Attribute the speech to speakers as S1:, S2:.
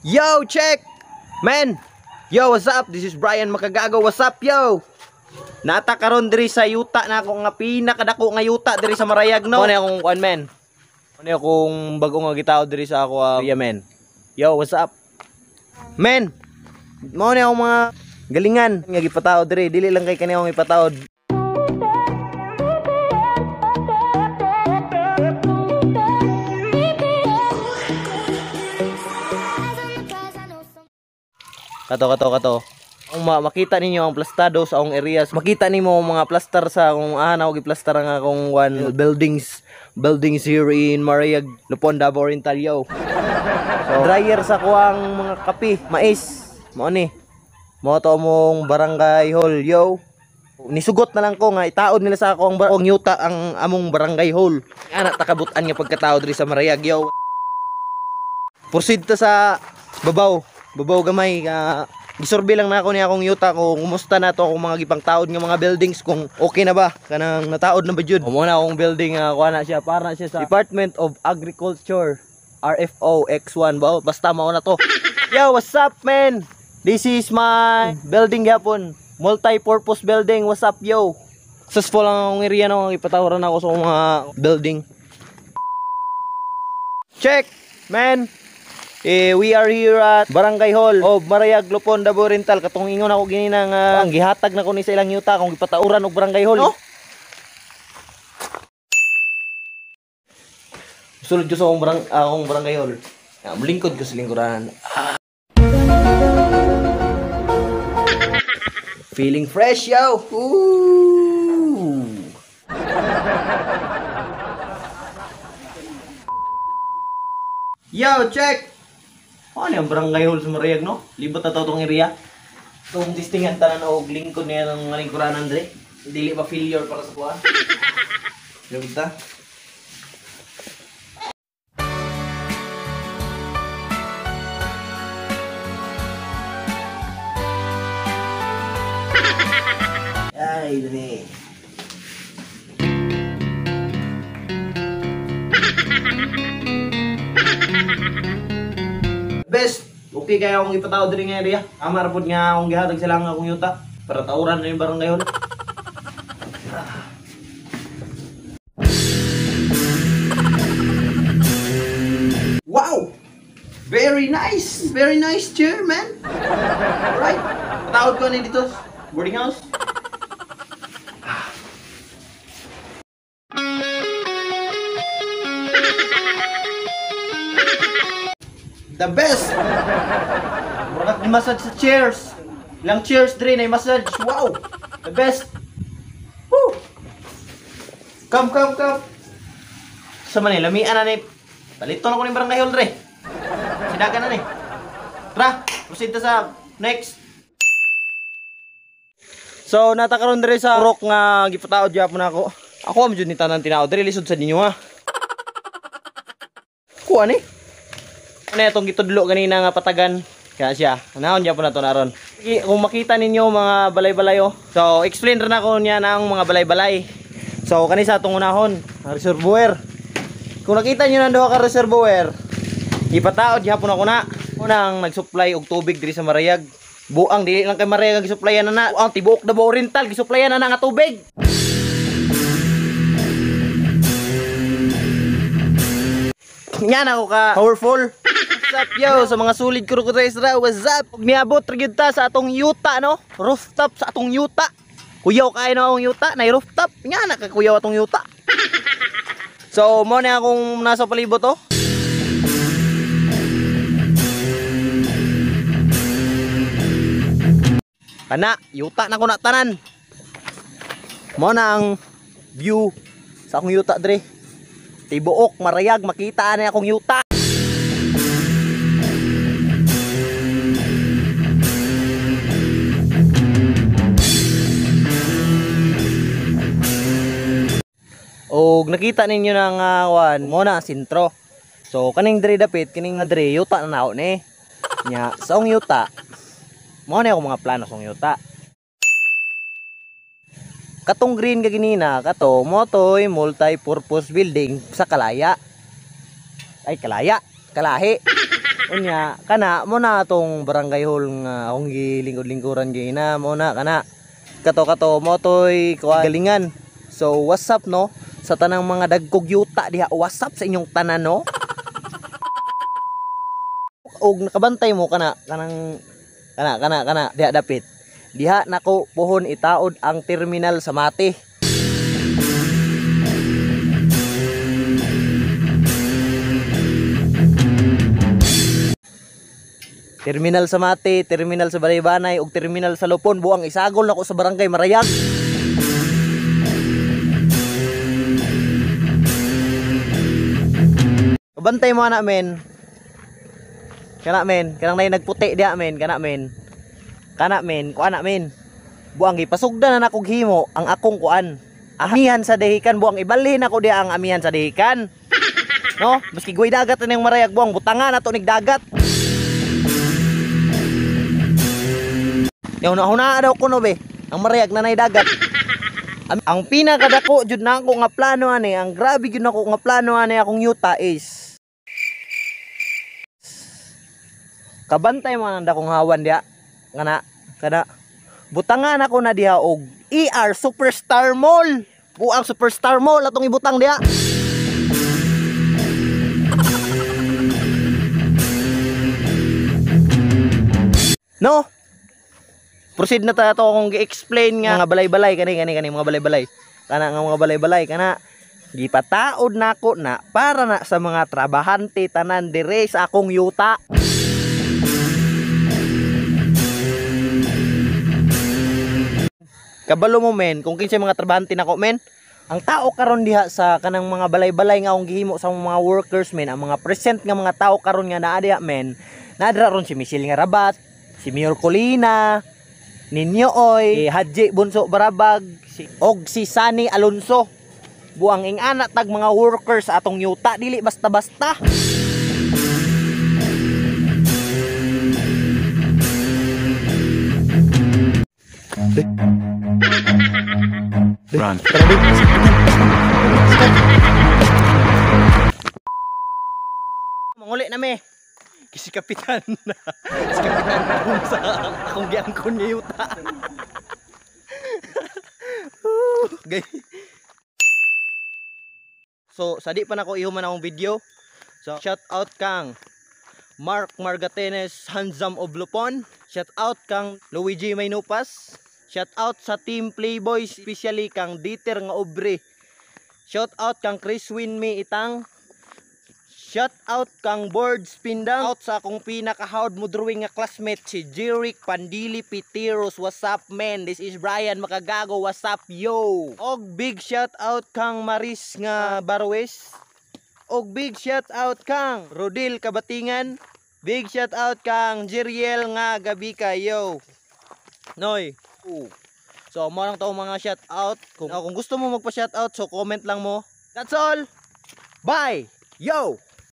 S1: Yo, check! Man! Yo, what's up? This is Brian Makagago. What's up, yo? Nata karon diri sa yuta na ako nga pinakadako nga yuta diri sa Marayag, no? Ano akong kuan, man? Ano akong bago nga gitao diri sa ako area, man. Yo, what's up? Man! Mao ni akong mga galingan nga gipataod diri, dili lang kay kani akong ipataod. Kato, kato, kato. Kung makita ninyo ang plastado sa akong areas, makita nimo ang mga plaster sa akong na ako giplastar ang akong one buildings here in Marayag, Lupon, Davao Oriental, yo. So, dryer sa kuang mga kape, mais, mao ni. Mao to among barangay hall, yo. Nisugot na lang ko nga itaod nila sa akong yuta ang among barangay hall. Ana takabut-an nga pagkatao diri sa Marayag, yo. Proceed ta sa babaw. Babaw gamay nga gisurvey lang na ako ni akong yuta kung kumusta na to akong mga gipangtaod nga mga buildings, kung okay na ba kanang nataod na ba jud. Mo na akong building nga kuha na siya para na siya sa Department of Agriculture RFO X1 ba, basta mao na to. Yo, what's up, man? This is my building gyapon, multi-purpose building. What's up, yo? Successful lang akong area no, ipatawaran ako sa mga building. Check, man. We are here at Barangay Hall of Marayag, Lupon, Davao Oriental. Katong ingon ako ginina nga ang gihatag na ko ni sa ilang yuta kung gipatauran og Barangay Hall. No? Sulod ko sa akong barangay hall. Mulingkod ko sa lingkuran. Feeling fresh, yo. Ooh. Yo, check. Ano yung barangay hall sa Marayag, no? Libot na to itong area. Itong testingan tanan og lingkod niya ng lingkuranan dre. Dili pa failure para sa kuha. Libot ta. Ay, dali. Best, okay kaya akong ipatawad diri nga area. Amar pod nga akong gihatag sila nga akong yuta para tauran na yung barangay hall. Wow! Very nice! Very nice chair, man. Alright. Patawad ko na dito. Boarding house. The best! Murag massage sa chairs. Ilang chairs dre na massage. Wow! The best! Woo! Come, come, come! Sa man lamian na ni. Palito na ko ni barangay hall dre. Sidagan na ni. Tara, proceed ta sa next. So, nata karon dre sa rock nga gipataod gyapon ako. Ako am jud ni tanan tinaod dre, lisod sa ninyo ha. Kuha ni. Ano itong gitudlo ganina nga patagan. Kaya siya, naon gyapon na to naron. Kung makita ninyo mga balay-balay, oh. So, explain rin ako niya ng mga balay-balay. So, kani sa atong unahon, ang reservoir. Kung nakita niyo nang duha ka reservoir, ipataod gyapon ako na. Unang nag-supply og tubig diri sa Marayag. Buang dili lang kay Marayag ang gisuplayan na na. Buang tibuok Davao Oriental gisuplayan na na nga tubig. Yan ako ka powerful. What's up, yo? Sa mga sulid ko ko sa what's up? Niabot ra gyud ta sa atong yuta, no? Rooftop sa atong yuta. Kuyaw kayo na akong yuta, nay rooftop. Nga na kakuyaw atong yuta. So, mo na akong nasa palibot, oh. Kana, yuta na ko na tanan. Mo na ang view sa akong yuta dre. Tibuok Marayag makita na akong yuta. Og nakita ninyo na nga wan, mo na sentro. So kaning dre dapit, kining dre yuta na nao ni. Nya sa akong yuta, mo na akong mga plano sa akong yuta. Katong green kaginina, kato motoy multi-purpose building sa Kalaya. Ay, Kalaya, Kalahi. Unya kana mo na atong barangay hall nga akong gilingkod-lingkuran gina mo na kana kato mo toy galingan. So what's up no sa tanang mga dagkog yuta diha, what's up sa inyong tanan no? Og nakabantay mo kana kanang kana diha dapit. Diha nako pohon itaod ang terminal sa Mati. Terminal sa Mati, terminal sa Balaybanay, ug terminal sa Lupon, buang isagol nako sa barangay Marayag. Bantay mo ana men. Kana men, kanang nay nagputi diha men, kana men. Kana men, kuan na men. Buang gipasugdan na nako himo ang akong kuan. Amihan sa Dahican, buang ibalhin nako diha ang amihan sa Dahican. No? Maski guway dagat na ning Marayag, buang butangan nato nig dagat. Yaw na huna daw kuno be. Ang Marayag na nay dagat. Ang pinakadako jud nako nga plano ani, ang grabe jud nako nga plano ani akong yuta is kabantay man ang dakong hawan diha. Kana kana butangan ako na diha og ER Superstar Mall. Buang Superstar Mall atong ibutang diha. No? Proceed na ta ato akong gi-explain nga mga balay-balay kani kani mga balay-balay. Kana nga mga balay-balay kana gipataod nako na para na sa mga trabahante tanan dire sa akong yuta. Kabalo mo men kung kinsay mga trabahante nako men. Ang tao karon diha sa kanang mga balay-balay nga akong gihimo sa mga workers men, ang mga present nga mga tao karon nga naa diha men. Naa dira ron si Michelle nga Rabat, si Mayor Colina, Ninyo Oy, Haji Bunso Barabag, si, og si Sunny Alonso. Buang ing-ana tag mga workers sa atong yuta, dili basta-basta.
S2: Run.
S1: Manguli na me. Si Kapitan. Si Kapitan kung sa akong giangkon nga yuta. Okay. So, sa di pa nako ihuman akong video. So, shout out kang Mark Margatenes Hanzam of Lupon. Shout out kang Luigi Maynupas. Shout out sa Team Playboys, especially kang Dieter nga Obre. Shout out kang Chris Winme Itang. Shout out kang Board Spindang. Out sa akong pinaka-hard mo drawing nga classmate si Jeric Pandili Pitiros. What's up man? This is Brian Makagago. What's up yo? Og big shout out kang Maris nga Barwes. Og big shout out kang Rodil Kabatingan. Big shout out kang Jeriel nga Gabika yo. Noy. So mo lang to mga shout out. Kung gusto mo magpa shout out, so comment lang mo. That's all. Bye. Yo.